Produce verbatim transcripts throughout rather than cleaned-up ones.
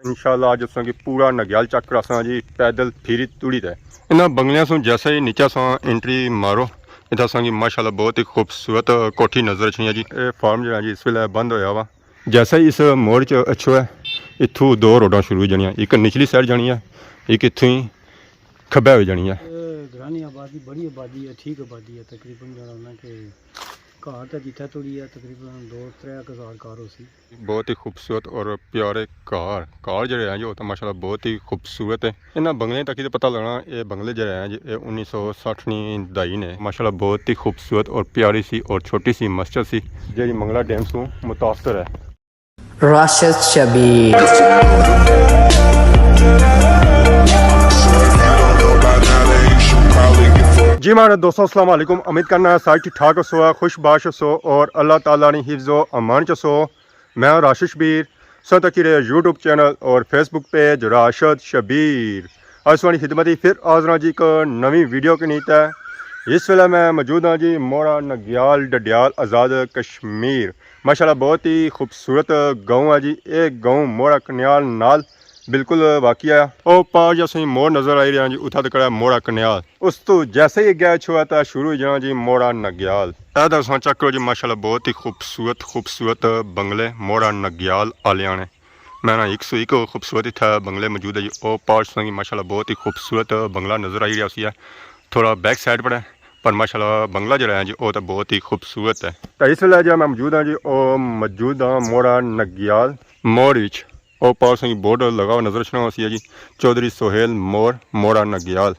انشاءاللہ اج اساں کی پورا نگیال چیک کراساں جی، پیدل پھری توڑی تے۔ انہاں بنگلیاں سوں جیسے ہی نیچے اساں انٹری مارو، اتھا اساں کی ماشاءاللہ بہت ہی خوبصورت کوٹھی نظر اچھنی ہے جی۔ اے فارم جیہڑا جی اس ویلے بند ہویا وا۔ جیسے ہی اس موڑ چ اچھو ہے، اتھوں دو روڈاں شروع ہوئی جانیاں، ایک نچلی سائیڈ جانی ہے، ایک اتھوں ہی کھبے ہوئی جانی ہے۔ اے گرانی آبادی، بڑی آبادی ہے، ٹھیک آبادی ہے، تقریباً جیہڑا ہونا کہ گھر تے جتھے توڑی ہے تقریباً دو ترے ہزار گھر ہوسی۔ بہت ہی خوبصورت اور پیارے گھر، گھر جیہڑے ہیں جو، او تاں ماشاءاللہ بہت ہی خوبصورت ہے۔ انہاں بنگلیاں تکی تے پتہ لگنا، اے بنگلے جیہڑے ہیں جو، اے انیس سو سٹھ نی دہائی نے۔ ماشاءاللہ بہت ہی خوبصورت اور پیاری سی اور چھوٹی سی مسجد سی، جیہڑی منگلا ڈیم سوں متاثر ہے۔ راشد شبیر۔ جی ماڑے دوستو، السلام علیکم۔ امید کرنا سارے ٹھیک ٹھاک ہسو، خوش باش ہسو اور اللہ تعالیٰ نی حفظ و امان چ ہسو۔ میں ہاں راشد شبیر، سو تکی رہے یوٹیوب چینل اور فیس بک پیج راشد شبیر۔ اج تہاڑی خدمت اچ پھر حاضر ہاں جی ایک نویں ویڈیو کے نیت ہے۔ اس ویلے میں موجود ہاں جی موڑا نگیال ڈڈیال آزاد کشمیر۔ ماشاءاللہ بہت ہی خوبصورت گاؤں ہے جی، اے گاؤں موڑا کنیال نال بالکل واقع ہے۔ او پار جا سائیں موڑ نظر آئی رہیا جی، اتھا تک ہے موڑا کنیال۔ اس تو جیسے ہی اگے اچھو ہے تاں شروع ہوئی جانا جی موڑا نگیال۔ اے تاں تساں چیک کرو جی، ماشاءاللہ بہت ہی خوبصورت، خوبصورت بنگلے موڑا نگیال آلیاں نے۔ میں نا ایک سو ایک خوبصورت اتھا بنگلے موجود ہے جی۔ او پار تساں کی ماشاءاللہ بہت ہی خوبصورت بنگلہ نظر آئی رہیا سی ہے۔ تھوڑا بیک سائیڈ پر ہے، پر ماشاءاللہ بنگلہ جیہڑا ہے جی، او تاں بہت ہی خوبصورت ہے۔ تاں اس ویلے جیہڑا میں موجود ہاں جی، او موجود ہاں موڑا نگیال موڑ وچ۔ او پار تساں کی بورڈ لگا ہوا نظر اچھنا ہوسی ہے جی، چوہدری سہیل موڑ، موڑا نگیال۔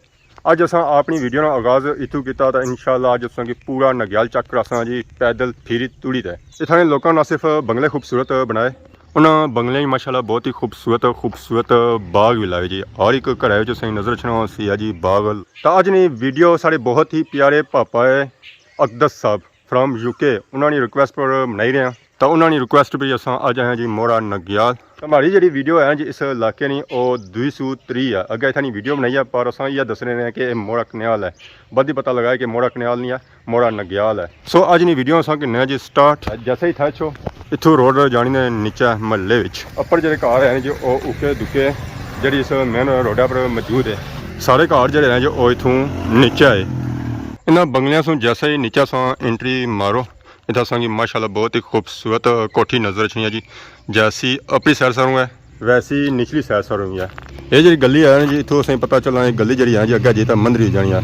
اج اساں اپنی ویڈیو نا آغاز اتھوں کیتا، تاں انشاءاللہ اج اساں کی پورا نگیال چیک کراساں جی، پیدل پھری توڑی تے۔ اتھاں نے لوکاں نہ صرف بنگلے خوبصورت بنائے، انہاں بنگلیاں کی ماشاءاللہ بہت ہی خوبصورت، خوبصورت باغ وی لائے جی۔ ہر ایک گھرے وچ اساں کی نظر اچھنا ہوسی ہے جی باغ۔ تاں اج نی ویڈیو ساڑے بہت ہی پیارے پاپا ہے اقدس صاحب فرام یو کے، انہاں نی ریکویسٹ پر بنائی رہے ہیں۔ تاں انہاں نی ریکویسٹ پر اساں اج آئے ہیں جی موڑا نگیال۔ تاں ہماری جیہڑی ویڈیو ہے جی اس علاقے نی، او دوئی سو تری ہے۔ اگے اتھاں نی ویڈیو بنائی ہے، پر اساں یہ دس رہے ہیں کہ اے موڑا کنیال ہے۔ بعد ہی پتہ لگا ہے کہ موڑا کنیال نہیں ہے، موڑا نگیال ہے۔ سو اج نی ویڈیو اساں کرنے ہیں جی سٹارٹ۔ جیسے ہی تھے چھو، اتھوں روڈ جانی نے نیچے محلے وچ۔ اپر جیہڑے گھر ہیں جی، او اکے دکے جیہڑی اس مین روڈا پر موجود ہے۔ سارے گھر جیہڑے ہیں جی، او اتھوں نیچے ہے۔ انہاں بنگلیاں سوں جیسے ہی نیچے اساں انٹری مارو، اتھا اساں کی ماشاءاللہ بہت ہی خوبصورت کوٹھی نظر اچھنی ہے جی۔ جیسی اپری سیر سروں ہے، ویسی نچلی سیر سروں ہے۔ اے جیہڑی گلی ہے نا جی، اتھوں اساں کی پتہ چلنا، اے گلی جیہڑی ہے جی، اگے جی تاں مندری جانی ہے۔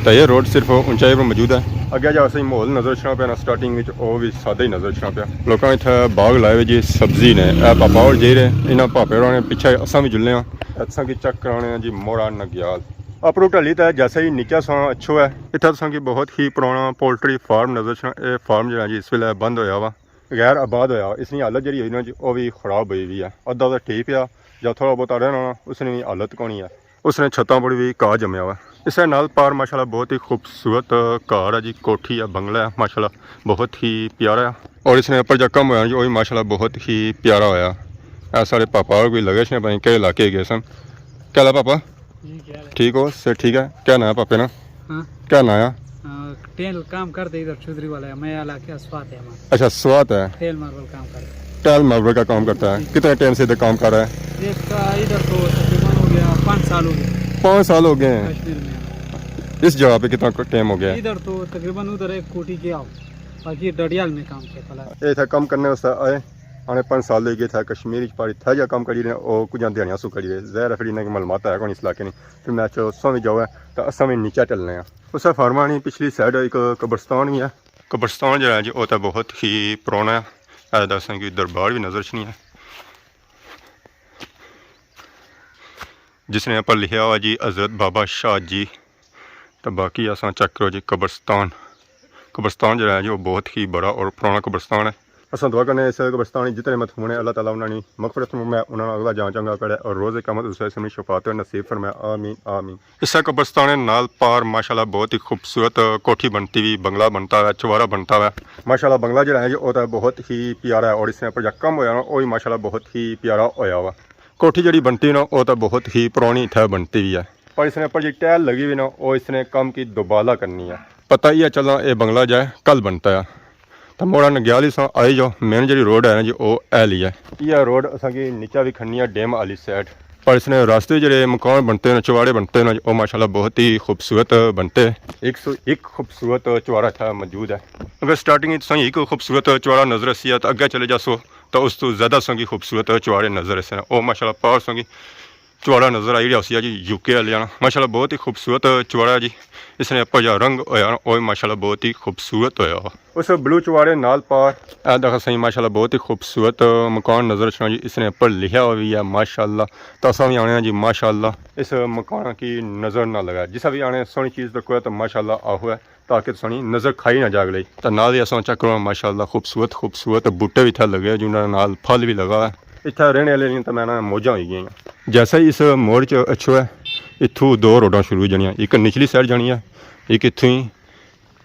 تاں اے روڈ صرف اونچائی پر موجود ہے۔ اگے جا اساں کی ماحول نظر اچھنا پیا نا، سٹارٹنگ وچ او وی سادہ ہی نظر اچھنا پیا۔ لوکاں اتھے باغ لائے ہوئے جی، سبزی نے۔ اے پاپا اور جائی رہے، انہاں پاپے ہوراں نے پچھے اساں وی جلنے ہاں۔ اساں کی چیک کرانے ہاں جی موڑا نگیال۔ اپروں ٹہلی تے جیسے ہی نیچے اساں اچھو ہے، اتھا تساں کی بہت ہی پرانا پولٹری فارم نظر اچھنا۔ اے فارم جیہڑا جی اس ویلے بند ہویا وا، غیر آباد ہویا وا۔ اس نی حالت جیہڑی ہوئی نا جی، او وی خراب ہوئی وی ہے۔ ادھا تے ٹھیک پیا، جا تھوڑا بہت رہنا نا، اس نی وی حالت کونی ہے۔ اس نے چھتاں پر وی گھاہ جمیا وا۔ اس دے نال پار ماشاءاللہ بہت ہی خوبصورت گھر ہے جی، کوٹھی ہے، بنگلہ ہے، ماشاءاللہ بہت ہی پیارا ہے۔ اور اس نے اپر جا کم ہویا جی، او وی ماشاءاللہ بہت ہی پیارا ہویا۔ اے سارے پاپا اور کوئی لگے شنے پتہ نہیں کہڑے علاقے گئے سن۔ کیا حال ہے پاپا؟ جی، کیا حال ہے؟ ٹھیک ہو؟ صحت ٹھیک ہے؟ کیا ناں ہے پاپے نا؟ ہاں۔ کیا ناں ہے؟ ہاں، ٹیل کام کرتے ادھر چودھری والے، میں علاقہ سوات ہے ہمارا۔ اچھا، سوات ہے۔ ٹیل ماربل کام کرتے ہیں۔ ٹیل ماربل کا کام کرتا ہے۔ جی۔ کتنے ٹائم سے ادھر کام کر رہا ہے؟ یہ کا ادھر تو تقریباً ہو گیا پانچ سال ہو گئے۔ پانچ سال ہو گئے ہیں۔ کشمیر میں۔ اس جگہ پہ کتنا ٹائم ہو گیا ہے؟ ادھر تو تقریباً ادھر ایک کوٹی کیا ہو، باقی ڈڈیال میں کام کیا پہلا۔ اے اتھا کم کرنے واسطے آئے، آنے پانچ سال لے گئے تھا کشمیر وچ، پر اتھا جا کام کری رہے، او کچھ دیہاڑیاں سو کری رہے۔ ظاہر ہے پھر انہاں کی معلومات ہے کون اس علاقے نی۔ پھر میں چلو اساں وی جاؤ ہے، تاں اساں وی نیچے چلنے ہیں۔ اس فارما نی پچھلی سائیڈ ایک قبرستان وی ہے۔ قبرستان جیہڑا ہے جی، او تاں بہت ہی پرانا ہے۔ اے تاں اساں کی دربار وی نظر اچھنی ہے، جس نے اپر لکھیا ہوا جی حضرت بابا شاہ جی۔ تاں باقی اساں چیک کرو جی قبرستان۔ قبرستان جیہڑا ہے جی، او بہت ہی بڑا اور پرانا قبرستان ہے۔ اساں دعا کرنے اس قبرستان وچ جتنے مدفون ہیں، اللہ تعالیٰ انہاں نی مغفرت فرمائے، انہاں نا اگلا جان چنگا کرے اور روز قیامت اس ویلے انہاں نی شفاعت نصیب فرمائے۔ آمین، آمین۔ اس قبرستان نال پار ماشاءاللہ بہت ہی خوبصورت کوٹھی بنتی ہوئی، بنگلہ بنتا ہوا، چوارا بنتا ہوا۔ ماشاءاللہ بنگلہ جیہڑا ہے جی، او تاں بہت ہی پیارا ہے، اور اس نے اپر جا کم ہویا نا، او وی ماشاءاللہ بہت ہی پیارا ہویا وا۔ کوٹھی جیہڑی بنتی نا، او تاں بہت ہی پرانی اتھے بنتی ہوئی ہے، پر اس نے اپر جیہڑی ٹیل لگی ہوئی نا، او اس نے کم کی دوبالا کرنی ہے۔ پتہ ہی ہے چلنا، اے بنگلہ جا ہے کل بنتا ہے۔ تے موڑا نگیال اساں آئی جو مین جیڑی روڈ ہے نا جی، او اے لی ہے۔ یہ روڈ اساں کی نیچا بھی کھنی ہے ڈیم آلی سائیڈ۔ پر اس نے راستے جیڑے مکان بنتے ہیں، چواڑے بنتے ہیں، او ماشاءاللہ بہت ہی خوبصورت بنتے۔ ایک سو ایک خوبصورت چواڑا اتھا موجود ہے۔ اگر سٹارٹنگ تساں ایک خوبصورت چواڑا نظر اسی ہے تو اگے چلے جاسو تو اس تو زیادہ تساں کی خوبصورت چواڑے نظر اسی ہیں۔ او ماشاءاللہ پار تساں کی چواڑا نظر آئی رہیا ہوسی جی، یو کے آلیاں نا۔ ماشاءاللہ بہت ہی خوبصورت چواڑا ہے جی۔ اس نے اپر جا رنگ ہویا نا، او ماشاءاللہ بہت ہی خوبصورت ہویا۔ اس بلو چواڑے نال پار اے دیکھو سائیں، ماشاءاللہ بہت ہی خوبصورت مکان نظر اچھنا جی۔ اس نے اپر لکھیا ہوا بھی ہے ماشاءاللہ۔ تو اساں بھی آنے ہیں جی ماشاءاللہ اس مکان کی نظر نہ لگا۔ جسا بھی آنے سوہنی چیز تکو ہے تو ماشاءاللہ آہو ہے۔ تاکہ تساں نی نظر کھائی نہ جاگ لئی۔ تے نال ہی اساں چیک کرو ماشاءاللہ خوبصورت خوبصورت بوٹے بھی اتھا لگے، جنہاں نال پھل بھی لگا ہے۔ اتھا رہنے والے نی تے میں نا موجاں ہوئی گئیاں۔ جیسا ہی اس موڑ چ اچھو ہے، اتھوں دو روڈاں شروع ہو جانیاں، ایک نچلی سائیڈ جانی ہے، ایک اتھوں ہی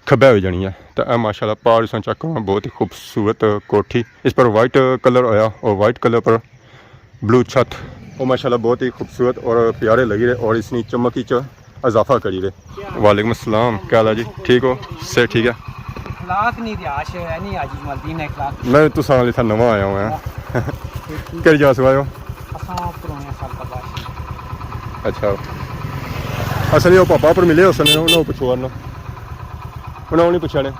کھبے ہوئی جانی ہے۔ تے اے ماشاءاللہ پہاڑ اساں چیک کرو، بہت ہی خوبصورت کوٹھی۔ اس پر وائٹ کلر ہویا اور وائٹ کلر پر بلو چھت، وہ ماشاءاللہ بہت ہی خوبصورت اور پیارے لگی رہے اور اس نی چمک وچ اضافہ کری رہے۔ وعلیکم السلام، کیا حال ہے جی؟ ٹھیک ہو؟ صحت ٹھیک ہے؟ اخلاق نہیں رہا، شے ہے نہیں، عزیز ملدین اخلاق۔ میں تو سال اتھا نواں آیا ہوا ہاں۔ کہڑی جگہ سے آئے ہو؟ اساں پرانے سال کا باش۔ اچھا، اصل یہ پاپا پر ملے ہو سنے، انہوں پچھوڑنا، انہوں نہیں پچھانے۔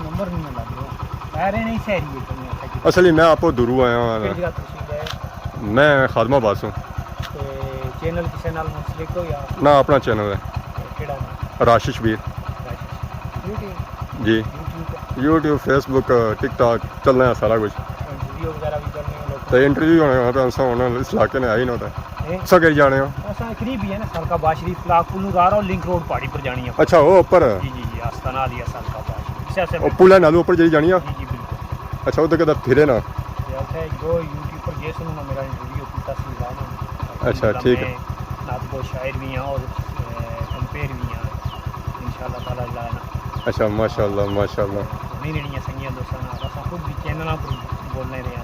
نمبر نہیں لگ رہا۔ میں رہنے ہی شہری ہے، تم نے آخیا جی۔ اصل ہی میں آپ دوروں آیا ہاں۔ کہڑی جگہ تشریف لائے؟ میں خادم آباد سوں۔ تے چینل کسے نال منسلک ہو یا؟ نہ، اپنا چینل ہے۔ تے کہڑا نام؟ راشد شبیر۔ راشد شبیر۔ یوٹیوب؟ جی۔ یوٹیوب تے؟ یوٹیوب، فیس بک، ٹک ٹاک، چلنا ہے سارا کچھ۔ انٹرویو وغیرہ بھی کرنے ہو لوکاں؟ تے انٹرویو ہونے ہونا تے اساں ہن اس علاقے نے آئی نہ ہوتا۔ ہیں؟ اساں کری جانے ہو؟ اساں قریب ہی ہے نا، سالکا باشری، فلاک پلو رارا اور لنک روڈ پہاڑی پر جانی ہے۔ اچھا، وہ اوپر؟ جی، جی، جی، آستانہ علی ہے سالکا باشری۔ اسے، اسے وہ پل ہے نالو اوپر جڑی جانی ہے؟ جی، جی، بالکل۔ اچھا، ادھر کدھر پھرے نا؟ تے اتھے ایک دو یوٹیوب پر گئے سن، انہاں میرا انٹرویو کیتا سی، لانا۔ اچھا، ٹھیک ہے۔ میں نعت گو شاعر بھی ہاں اور، اے، کمپیئر بھی ہاں۔ انشاءاللہ تعالیٰ لانا۔ اچھا، ماشاءاللہ، ماشاءاللہ۔ نہیں رہنیاں سنگیاں دوستاں نال، اساں خود بھی چینلاں پر بولنے رہے ہیں۔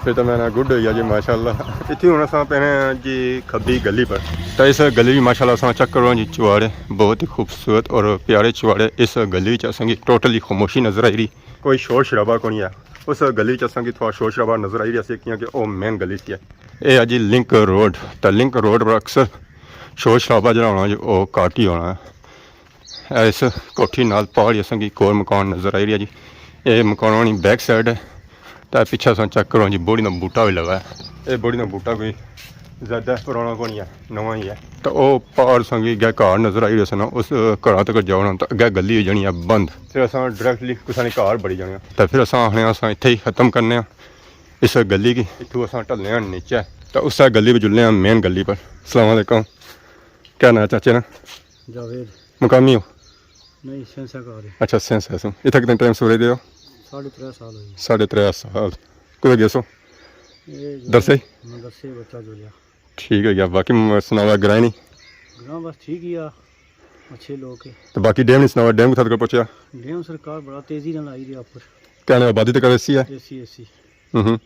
پھر تو میں نا گڈ ہوئی گیا جی، ماشاءاللہ۔ اتھی ہن اساں پہنے جی کھبی گلی پر۔ تو اس گلی بھی ماشاءاللہ اساں چیک کرو جی چواڑے، بہت ہی خوبصورت اور پیارے چواڑے۔ اس گلی وچ اساں کی ٹوٹلی خاموشی نظر آئی رہی۔ کوئی شور شرابہ کونی ہے۔ اس گلی وچ اساں کی تھوڑا شور شرابہ نظر آئی رہیا سی، کیونکہ او مین گلی سی ہے۔ اے ہے جی لنک روڈ۔ تے لنک روڈ پر اکثر شور شرابہ جڑا ہونا جی، او گھٹ ہی ہونا ہے۔ اے اس کوٹھی نال پار ہی اساں کی ایک اور مکان نظر آئی رہیا جی۔ اے مکان ہونی بیک سائیڈ ہے۔ تے پچھے اساں چیک کرو جی، بوڑی نا بوٹا بھی لگا ہے۔ اے بوڑی نا بوٹا کوئی زیادہ پرانا کونی ہے، نواں ہی ہے۔ تے او پار اساں کی اگے گھر نظر آئی رہے سن، اس گھراں تک جاؤ نا تے اگے گلی ہوئی جانی ہے بند۔ پھر اساں ڈائریکٹلی کسے نے گھر بڑی جانے آں۔ تے پھر اساں آخنے آں اساں اتھے ہی ختم کرنے آں اس گلی کی۔ اتھوں اساں ڈھلنے آں نیچے تے اسے گلی وچ جلنے آں مین گلی پر۔ السلام علیکم، کیا نام ہے چاچے نا؟ جاوید۔ مقامی ہو؟ نہیں، سینسا گھر ہے۔ اچھا، سینسا سو۔ اتھا کتنے ٹائم سو رہے ہو؟ ساڑھے ترے سال ہوئی۔ ساڑھے ترے سال۔ کدھر گئے سو؟ اے جو درسے؟ مدرسے بچہ جو لیا۔ ٹھیک ہے یار، باقی م-، سناوا گرائیں نہیں؟ گراں بس ٹھیک ہی آ، اچھے لوگ ہے۔ تو باقی ڈیم نہیں سناوا، ڈیم کتھا تک پہنچیا؟ ڈیم سرکار بڑا تیزی نال آئی رہیا اوپر۔ کہنے آبادی تک ایسی ہے؟ ایسی، ایسی۔ ہوں ہوں۔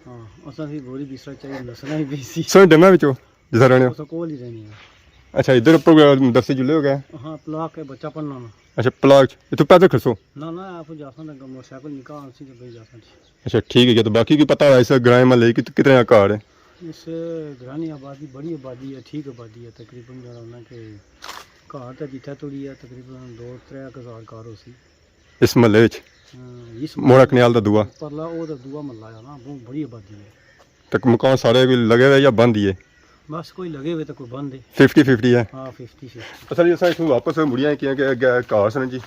ہاں، اساں سی بوری بسترا چاہیے، نسنا ہی پیسی۔ سر ڈیمے وچوں؟ جتھا رہنے ہو؟ اساں کول ہی رہنے ہیں۔ اچھا، ادھر اوپر کوئی مدرسے جلے ہو گئے؟ ہاں، پلاک ہے، بچہ پڑھنا نا۔ اچھا، پلاک، اتھوں پیدل کھسو؟ نہ، نہ، آپ جاساں تے موٹر سائیکل نکا آنسی تے بھائی جاساں۔ اچھا، ٹھیک ہے، تو باقی کوئی پتہ ہے اس گرائیں محلے کی کت-، کتنے گھر ہیں؟ اس گرانی آبادی، بڑی آبادی ہے، ٹھیک آبادی ہے، تقریباً جڑا ہونا کہ گھر تے جتھے توڑی ہے، تقریباً دو ترے ہزار گھر ہوسی۔ اس محلے وچ؟ ہاں، اس موڑا کنیال دا دوا؟ پرلا او دا دوا محلہ ہے نا، بہت بڑی آبادی ہے۔ تک مکان سارے کوئی لگے ہوئے یا بند ہی ہے؟ بس کوئی لگے ہوئے تو کوئی بند ہے۔ ففٹی ففٹی ہے؟ ہاں، ففٹی ففٹی۔ اصل اساں اتھوں واپس مڑیا کیاں کہ اگے گھر سن جی،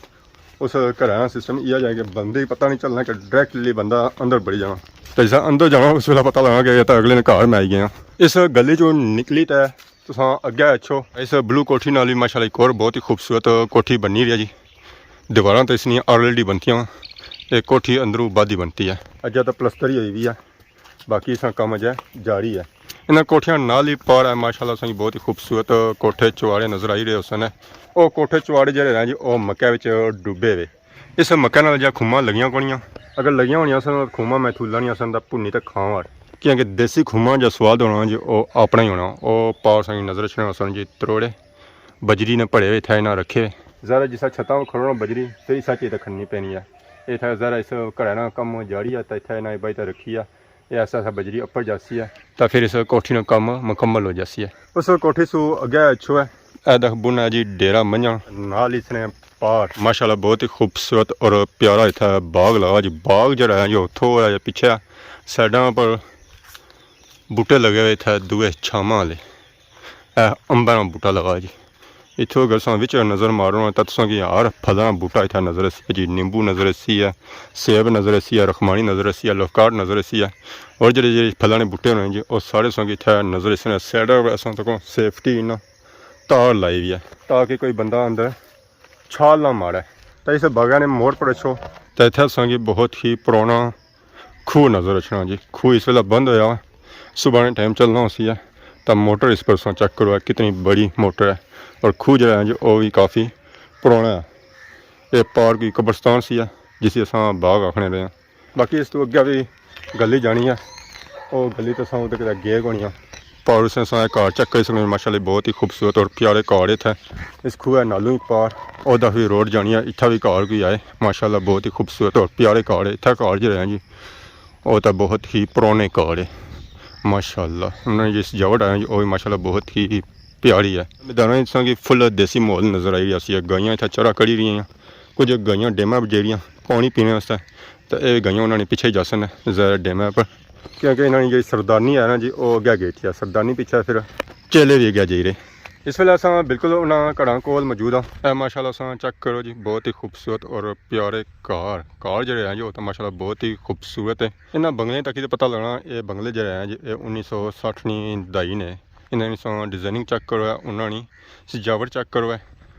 اس گھر سسٹم یہ جائے کہ بندے ہی پتہ نہیں چلنا کہ ڈائریکٹلی بندہ اندر بڑی جانا۔ تو جسا اندر جانا اس ویلے پتہ لگا کہ یہ تو اگلے نے گھر میں آئی گئے ہاں۔ اس گلی چوں نکلی تے تساں اگے اچھو، اس بلو کوٹھی نال بھی ماشاءاللہ ایک اور بہت ہی خوبصورت کوٹھی بنی رہی ہے جی۔ دیواراں تو اس نے آلریڈی بنتیاں، ایک کوٹھی اندروں بعد ہی بنتی ہے۔ اجے تو پلستر ہی ہوئی ہوئی ہے، باقی اساں کم اجے جاری ہے۔ انہاں کوٹھیاں نال ہی پہاڑ ہے، ماشاءاللہ اساں کی بہت ہی خوبصورت کوٹھے چواڑے نظر آئی رہے ہوسن۔ او کوٹھے چواڑے جڑے ہیں جی، او مکے وچ ڈوبے ہوئے۔ اس مکے نال جا کھماں لگیاں کونیاں، اگر لگیاں ہونیاں سن، کھماں میں اتھوں لانیاں سن تاں بھنی تے کھاواں۔ کیونکہ دیسی کھماں جا سواد ہونا جی، او اپنا ہی ہونا۔ او پاؤ ساں کی نظر اچھنے ہوسن جی، تروڑے بجری نے بھرے ہوئے تھے انہاں رکھے۔ ذرا جسا چھتاں کھولنا بجری، پھر اسا چیز تے کھننی پینی ہے۔ اتھا ذرا اس گھرا نا کم جاری ہے، تے اتھا انہاں بائی تے رکھی ہے۔ اے ایسا ایسا بجری اپر جاسی ہے، تے پھر اس کوٹھی نا کم مکمل ہو جاسی ہے۔ اس کوٹھی سو اگے اچھو ہے۔ اے دیکھ بنا جی ڈیرا منجھاں۔ نال اس نے پار ماشاءاللہ بہت ہی خوبصورت اور پیارا اتھا باغ لگا جی۔ باغ جڑا ہے جو اتھو ہے پچھے سائیڈاں پر بوٹے لگے ہوئے اتھا دوئے چھاواں والے۔ اے امباں نا بوٹا لگا جی۔ اتھوں اگر اساں وچ نظر مارو نا تاں تساں کی ہر پھلاں نا بوٹا اتھا نظر اسی ہے جی۔ نیمبو نظر اسی ہے، سیب نظر اسی ہے، رخمانی نظر اسی ہے، لوکاٹ نظر اسی ہے، اور جڑے جڑے پھلاں نے بوٹے ہونے جی، او سارے تساں کی اتھا نظر اسی نے۔ سائیڈ پر اساں تکوں سیفٹی انہاں تار لائی ہوئی ہے تاکہ کوئی بندہ اندر چھال نہ مارے۔ تے اس باغا نے موڑ پر اچھو تے اتھا تساں کی بہت ہی پرانا کھوہ نظر اچھنا جی۔ کھوہ اس ویلے بند ہویا، صبح نے ٹائم چلنا ہوسی ہے۔ تاں موٹر اس پر تساں چیک کرو، کتنی بڑی موٹر ہے، اور کھوہ جڑا ہے جی او وی کافی پرانا ہے۔ اے پار کوئی قبرستان سی ہے جسی اساں باغ آکھنے رہے ہیں۔ باقی اس تو اگے وی گلی جانی ہے، او گلی تساں ادھر کدے گئے کونی ہو۔ پار اس نے سارے گھر چیک کری سکنے، ماشاءاللہ بہت ہی خوبصورت اور پیارے گھر اتھے۔ اس کھوہ نالوں ہی پار اودا وی روڈ جانی ہے، اتھا وی گھر کوئی آئے، ماشاءاللہ بہت ہی خوبصورت اور پیارے گھر ہے۔ اتھا گھر جڑے ہیں جی، او تاں بہت ہی پرانے گھر ہے، ماشاءاللہ۔ انہاں نے جس سجاوٹ ہے جی، او وی ماشاءاللہ بہت ہی پیاری ہے۔ میداناں وچ تساں کی فل دیسی ماحول نظر آئی رہیا سی۔ گائیاں اتھا چرا کری رہیاں، کچھ گائیاں ڈیماں پر جیڑیاں پانی پینے واسطے، تے اے گائیاں انہاں نے پچھے جاسن ظاہر ڈیماں پر۔ کیونکہ انہاں نی جیڑی سردارنی ہے نا جی، او اگے گیٹھی ہے، سردارنی پچھے، پھر چیلے وی اگے جائی رہے۔ اس ویلے اساں بالکل انہاں گھراں کول موجود ہاں۔ اے ماشاءاللہ اساں چیک کرو جی، بہت ہی خوبصورت اور پیارے گھر، گھر جڑے ہیں جی، او تاں ماشاءاللہ بہت ہی خوبصورت ہے۔ انہاں بنگلے تک ہی تے پتہ لگنا، اے بنگلے جڑے ہیں جی، اے انیس سو سٹھ نی دہائی نے۔ انہاں نی ساں ڈیزائننگ چیک کرو، انہاں نی سجاوٹ چیک کرو،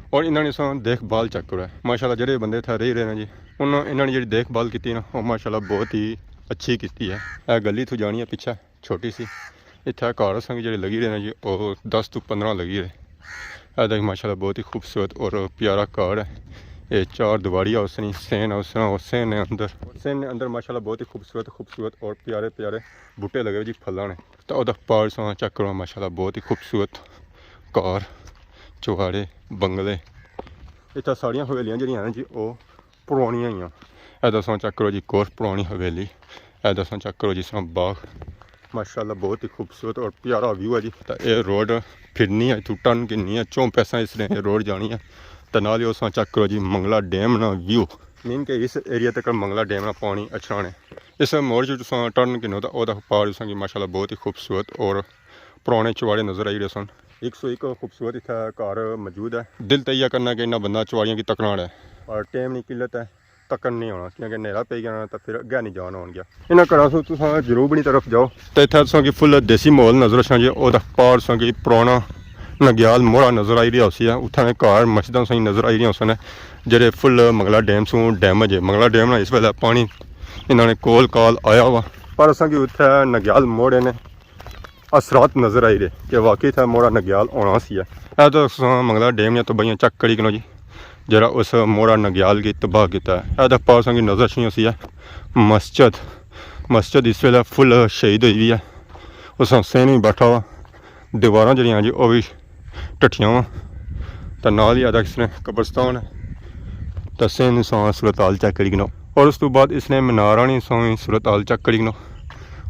اور انہاں نی ساں دیکھ بھال چیک کرو۔ ماشاءاللہ جڑے بندے اتھا رہی رہے نا جی، انہاں، انہاں نی جڑی دیکھ بھال کیتی نا، او ماشاءاللہ بہت ہی اچھی کیتی ہے۔ اے گلی اتھوں جانی ہے پچھے چھوٹی سی، اتھا کار اساں کی جڑے لگی رہے نا جی، او دس تو پندرہ لگی رہے۔ اے دیکھ ماشاءاللہ بہت ہی خوبصورت اور پیارا کار ہے۔ اے چار دیواری ہے، اس نی سین ہے، اس نی، اس سین نے اندر، سین نے اندر ماشاءاللہ بہت ہی خوبصورت، خوبصورت اور پیارے پیارے بوٹے لگے ہوئے جی پھلاں نے۔ تے اودا پار تساں چیک کرو، ماشاءاللہ بہت ہی خوبصورت گھر، چوہاڑے، بنگلے۔ اتھا ساریاں حویلیاں جڑیاں ہیں جی، او پرانیاں ہیاں۔ اے تساں چیک کرو جی، ایک اور پرانی حویلی۔ اے تساں چیک کرو جی، اس طرح باغ۔ ماشاءاللہ بہت ہی خوبصورت اور پیارا ویو ہے جی۔ تے اے روڈ پھرنی ہے، اتھوں ٹرن کرنی ہے، چوں پیسہ اس نے اے روڈ جانی ہے۔ تے نال ہی تساں چیک کرو جی، منگلا ڈیم نا ویو۔ مین کہ اس ایریا تک منگلا ڈیم نا پانی اچھنا نے۔ اس موڑ چ تساں ٹرن گھنو تاں اودا پار تساں کی ماشاءاللہ بہت ہی خوبصورت اور پرانے چواڑے نظر آئی رہے سن۔ ایک سو ایک خوبصورت اتھا گھر موجود ہے۔ دل تے ایہا کرنا کہ انہاں بندہ چواڑیاں کی تکنا ہے۔ اور ٹائم نی قلت ہے، تکن نہیں ہونا، کیونکہ نیرا پئی گیا نا تاں پھر اگے نہیں جان ہون گیا۔ انہاں گھراں سوں تساں جنوب نی طرف جاؤ تے اتھا تساں کی فل دیسی ماحول نظر اچھنا جی۔ اودا پار تساں کی پرانا نگیال موڑا نظر آئی رہیا ہوسی ہے، اتھاں نے گھر مسجداں تساں کی نظر آئی رہیاں ہوسن، جڑے فل منگلا ڈیم سوں ڈیمیج ہے۔ منگلا ڈیم نا اس ویلے پانی انہاں نے کول کال آیا ہوا، پر اساں کی اتھے نگیال موڑے نے اثرات نظر آئی رہے کہ واقعی اتھے موڑا نگیال ہونا سی ہے۔ اے تساں منگلا ڈیم نیاں تباہیاں چیک کری گھنو جی، جڑا اس موڑا نگیال کی تباہ کیتا ہے۔ اے تساں پار تساں کی نظر اچھنی ہوسی ہے مسجد، مسجد اس ویلے فل شہید ہوئی ہوئی ہے۔ اس حسین وی بیٹھا ہوا، دیواراں جڑیاں جی او وی ٹٹیاں وا۔ تے نال ہی آدھا اس نے قبرستان ہے۔ تے سین ساں صورتحال چیک کری گھنو۔ اور اس تو بعد اس نے میناراں نی ساں وی صورتحال چیک کری گھنو۔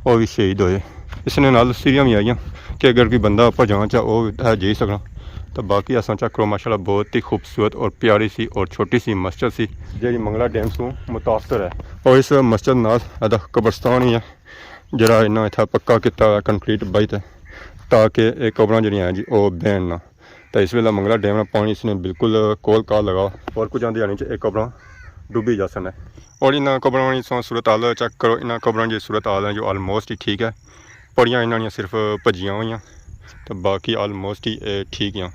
او وی شہید ہوئے۔ اس نے نال سیڑھیاں وی آئیاں کہ اگر کوئی بندہ اپر جانا چاہے او اتھا جائی سکنا۔ تے باقی اساں چیک کرو، ماشاءاللہ بہت ہی خوبصورت اور پیاری سی اور چھوٹی سی مسجد سی، جیڑی منگلا ڈیم سوں متاثر ہے۔ اور اس مسجد نال آدھا قبرستان ہی ہے۔ جڑا انہاں اتھا پکا کیتا ہوا کنکریٹ بائی تے، تاکہ اے قبراں جڑیاں ہیں جی او بہن نہ۔ تے اس ویلے منگلا ڈیم نا پانی اس نے بالکل کول کال لگا، اور کچھ آندے آنے چ اے قبراں ڈوبی جاسن ہے۔ اور انہاں قبراں نی ساں صورتحال چیک کرو، انہاں قبراں نی صورتحال ہے جو آلموسٹ ہی ٹھیک ہے۔ پڑیاں انہاں نیاں صرف بھجیاں ہوئیاں، تے باقی آلموسٹ ہی اے ٹھیک ہیاں۔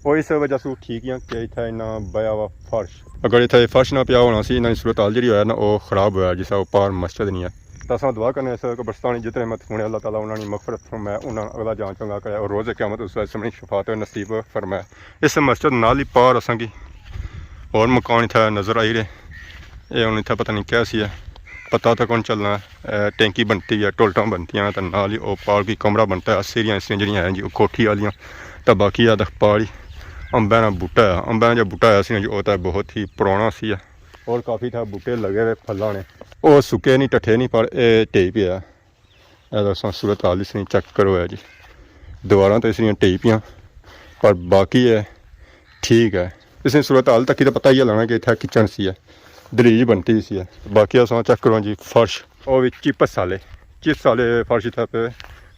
اور اس وجہ سوں ٹھیک ہیاں کہ اتھا انہاں بیا ہوا فرش، اگر اتھا اے فرش نہ پیا ہونا سی، انہاں نی صورتحال جڑی ہویا نا او خراب ہویا، جس طرح او پار مسجد نہیں ہے۔ تاں اساں دعا کرنے اس قبرستان نی جتنے مدفون ہیں، اللہ تعالیٰ انہاں نی مغفرت فرمائے، انہاں نا اگلا جان چنگا کرے اور روز قیامت اس ویلے سامنے شفاعت نصیب فرمائے۔ اس مسجد نال ہی پار اساں کی اور مکان اتھا نظر آئی رہے۔ اے ہن اتھا پتہ نہیں کیا سی ہے، پتہ تاں کون چلنا ہے۔ اے ٹینکی بنتی ہے، ٹولٹاں بنتیاں، تے نال ہی او پار کوئی کمرہ بنتا ہے، سیڑھیاں اس جڑیاں ہیں جی او کوٹھی والیاں، تے باقی آدھا پار ہی امباں نا بوٹا ہے، امباں نا جو بوٹا ہے سی نا جی، وہ تو بہت ہی پرانا سی ہے۔ اور کافی تھا بوٹے لگے ہوئے پھلاں نے، وہ سکے نہیں، ٹٹھے نہیں، پر اے ٹھیک پیا۔ اے تساں صورت حال اس نی چیک کرو ہے جی، دیواراں تے اس نیاں ٹھیک پیاں، پر باقی ہے ٹھیک ہے۔ اس نی صورت حال تکی تے پتہ ہی لگنا کہ اتھا کچن سی ہے، دلیج بنتی سی ہے۔ باقی اساں چیک کرو جی فرش، او وی چپس آلے، چپس آلے فرش اتھا پے۔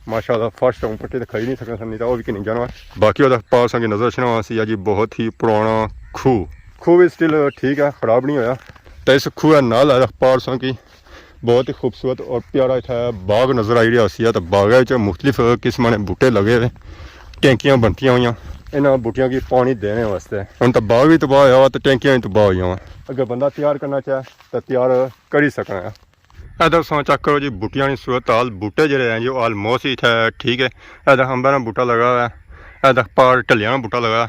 ماشاءاللہ فرش تاں پٹے تے کھائی نہیں سکنا سن، نہیں تاں او وی کنی جانا۔ باقی اودا پار اساں کی نظر اچھنا سی جی، بہت ہی پرانا کھوہ۔ کھوہ وی سٹل ٹھیک ہے، خراب نہیں ہویا۔ تے اس کھوہ نال آیا پار اساں کی بہت ہی خوبصورت اور پیارا اتھا باغ نظر آئی رہیا سی۔ تے باغ وچ مختلف قسماں نے بوٹے لگے ہوئے، ٹینکیاں بنتیاں ہوئیاں انہاں بوٹیاں کی پانی دینے واسطے۔ ہن تاں باغ وی تباہ ہویا ہوا تے ٹینکیاں وی تباہ ہوئیاں ہوا۔ اگر بندہ تیار کرنا چاہے تاں تیار کری سکنا ہے۔ ادھر تساں چیک کرو جی بوٹیاں نی صورت حال، بوٹے جڑے ہیں جی آلموسٹ اتھے ٹھیک ہے۔ ادھر امباں نا بوٹا لگا ہوا ہے، ادھر پار ٹلیاں نا بوٹا لگا،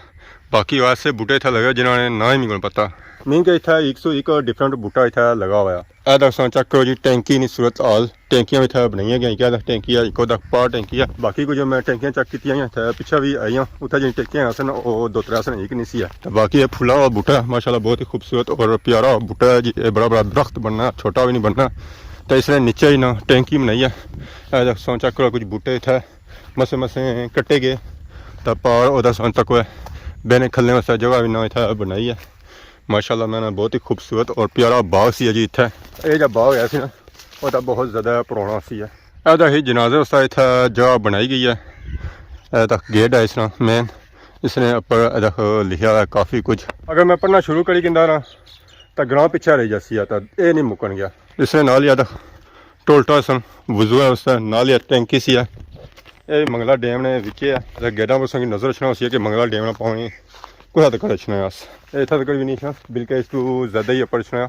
باقی ویسے بوٹے اتھے لگے جنہاں نے ناں ہی میکوں پتہ۔ مین کہ اتھے ایک سو ایک ڈفرنٹ بوٹا اتھے لگا ہوا ہے۔ ادھر تساں چیک کرو جی ٹینکی نی صورت حال، ٹینکیاں وی اتھے بنائیاں گئیاں، ایک ادھر ٹینکی ہے، ایک ادھر پار ٹینکی ہے۔ باقی کچھ میں ٹینکیاں چیک کیتیاں اتھے پچھے وی آئیاں، اتھے جی ٹینکیاں ہسن او دو ترے ہسن، ایک نہیں سی ہے۔ تے باقی یہ پھلاں والا بوٹا ہے، ماشاءاللہ بہت ہی خوبصورت اور پیارا بوٹا ہے جی۔ یہ بڑا بڑا درخت بننا، چھوٹا بھی نہیں بننا۔ تے اس نے نیچے ہی نا ٹینکی بنائی ہے۔ اے تساں چیک کرو کچھ بوٹے اتھے مسے مسے کٹے گئے، تے پار اودا تساں تک ہوئے بینے کھلنے واسطے جگہ بھی نہ اتھے بنائی ہے۔ ماشاءاللہ میں نا بہت ہی خوبصورت اور پیارا باغ سی ہے جی اتھے۔ اے جا باغ ہے سی نا، او تاں بہت زیادہ پرانا سی ہے۔ اے تاں ہی جنازے واسطے اتھے جگہ بنائی گئی ہے۔ اے تاں گیٹ ہے اس نا مین، اس نے اپر اے تاں لکھیا ہوا ہے کافی کچھ۔ اگر میں پڑھنا شروع کری گندا نا تاں گراں پچھے رہی جاسی ہے، تاں اے نہیں مکن گیا۔ اس نے نال ہی اے تاں ٹولٹا سن وضو ہے اس نے نال ہی ٹینکی سی ہے۔ اے منگلا ڈیم نے وچے ہے۔ اے گیٹاں پر سنگی نظر اچھنا ہوسی ہے کہ منگلا ڈیم نا پانی کتھا تک اچھنا ہے۔ اس اتھا تک بھی نہیں اچھنا، بلکہ اس تو زیادہ ہی اپر اچھنا ہے،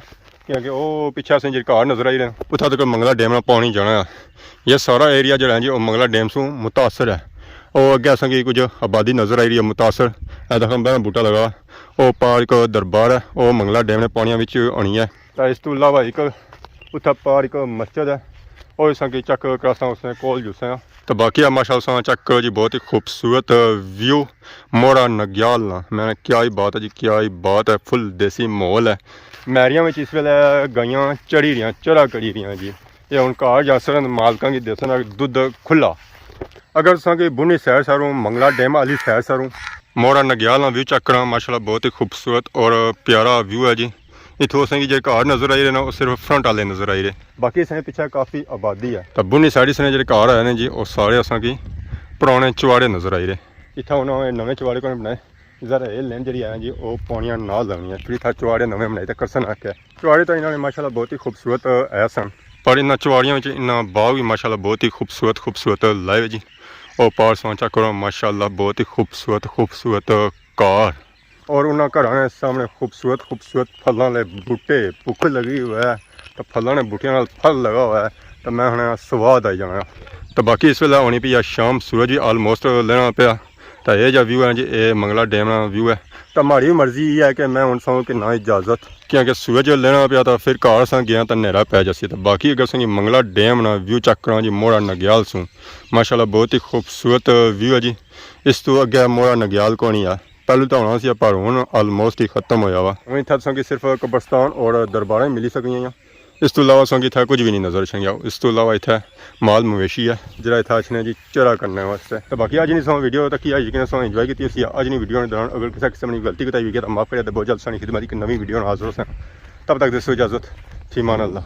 کیونکہ او پچھے اسیں جڑے گھر نظر آئی رہے ہیں، اتھا تک منگلا ڈیم نا پانی جانا ہے۔ یہ سارا ایریا جڑا ہے جی، او منگلا ڈیم سوں متاثر ہے۔ او اگے اساں کی کچھ آبادی نظر آئی رہی ہے متاثر۔ اے دیکھو، بہنا بوٹا لگا، او پار ایک دربار ہے، او منگلا ڈیم نے پانیاں وچ آنی ہے۔ تے اس تو علاوہ ایک اتھا پار ایک مسجد ہے، او اساں کی چیک کراساں اس نے کول جسے ہاں۔ تو باقی ہے ماشاءاللہ تساں چیک کرو جی، بہت ہی خوبصورت ویو موڑا نگیال نا۔ میں نے کیا ہی بات ہے جی، کیا ہی بات ہے، فل دیسی ماحول ہے۔ میریاں وچ اس ویلے گائیاں چڑھی رہیاں، چرا کری رہیاں جی۔ یہ ہن گھر جاسن مالکاں کی دیسن دودھ کھلا۔ اگر تساں کی بنی سائیڈ ساروں، منگلا ڈیم والی سائیڈ ساروں، موڑا نگیال نا ویو چیک کراں، ماشاءاللہ بہت ہی خوبصورت اور پیارا ویو ہے جی۔ اتھوں اساں کی جے گھر نظر آئی رہے نا، وہ صرف فرنٹ والے نظر آئی رہے۔ باقی اساں نے پچھے کافی آبادی ہے۔ تے بنی سائیڈ اس نے جڑے گھر آئے نے جی، وہ سارے اساں کی پرانے چواڑے نظر آئی رہے۔ اتھا انہاں نے نویں چواڑے کون بنائے، ذرا اے لین جڑی ہے جی، وہ پانیاں نال لگنی ہے، پھر اتھا چواڑے نویں بنائے تے کرسن آکھیا۔ چواڑے تو انہاں نے ماشاءاللہ بہت ہی خوبصورت ہے سن، پر انہاں چواڑیاں وچ انہاں باغ بھی ماشاءاللہ بہت ہی خوبصورت خوبصورت لائے ہوئے جی۔ او پار تساں چیک کرو ماشاءاللہ بہت ہی خوبصورت خوبصورت گھر۔ اور انہاں گھراں نے سامنے خوبصورت خوبصورت پھلاں دے بوٹے، بھوک لگی ہوئی ہے، تے پھلاں نے بوٹیاں نال پھل لگا ہوا ہے، تے میں ہن سواد آئی جانا۔ تے باقی اس ویلے ہونی پئی آ شام، سورج وی آلموسٹ لینا پیا۔ تے اے جا ویو ہے جی، اے منگلا ڈیم نا ویو ہے۔ تے ماڑی مرضی اے ہے کہ میں ہن ساں کہ نہ اجازت، کیونکہ سورج لینا پیا تے پھر گھر اساں گیاں تے نیرا پے جاسی۔ تے باقی اگر اساں کی منگلا ڈیم نا ویو چیک کراں جی، موڑا نگیال سوں، ماشاءاللہ بہت ہی خوبصورت ویو ہے جی۔ اس تو اگے موڑا نگیال کونی ہے۔ پہلو تاں ہونا سی، پر ہن آلموسٹ ہی ختم ہویا وا۔ ہن اتھا تساں کی صرف قبرستان اور درباریں ملی سکنیاں۔ اس تو علاوہ تساں کی اتھا کچھ بھی نہیں نظر اچھنگیا۔ اس تو علاوہ اتھا مال مویشی ہے، جڑا اتھا اچھنے جی چرا کرنے واسطے۔ تے باقی اج نی تساں ویڈیو تکی، یقیناً تساں انجوائے کیتی ہوسی۔ اج نی ویڈیو نے دوران اگر کسے قسم نی غلطی کوتاہی ہوئی گئی تاں معاف کریا تے بہت جلد تساں نی خدمت اچ نویں ویڈیو نال حاضر ہوساں۔ تب تک دیسو اجازت، فی امان اللہ۔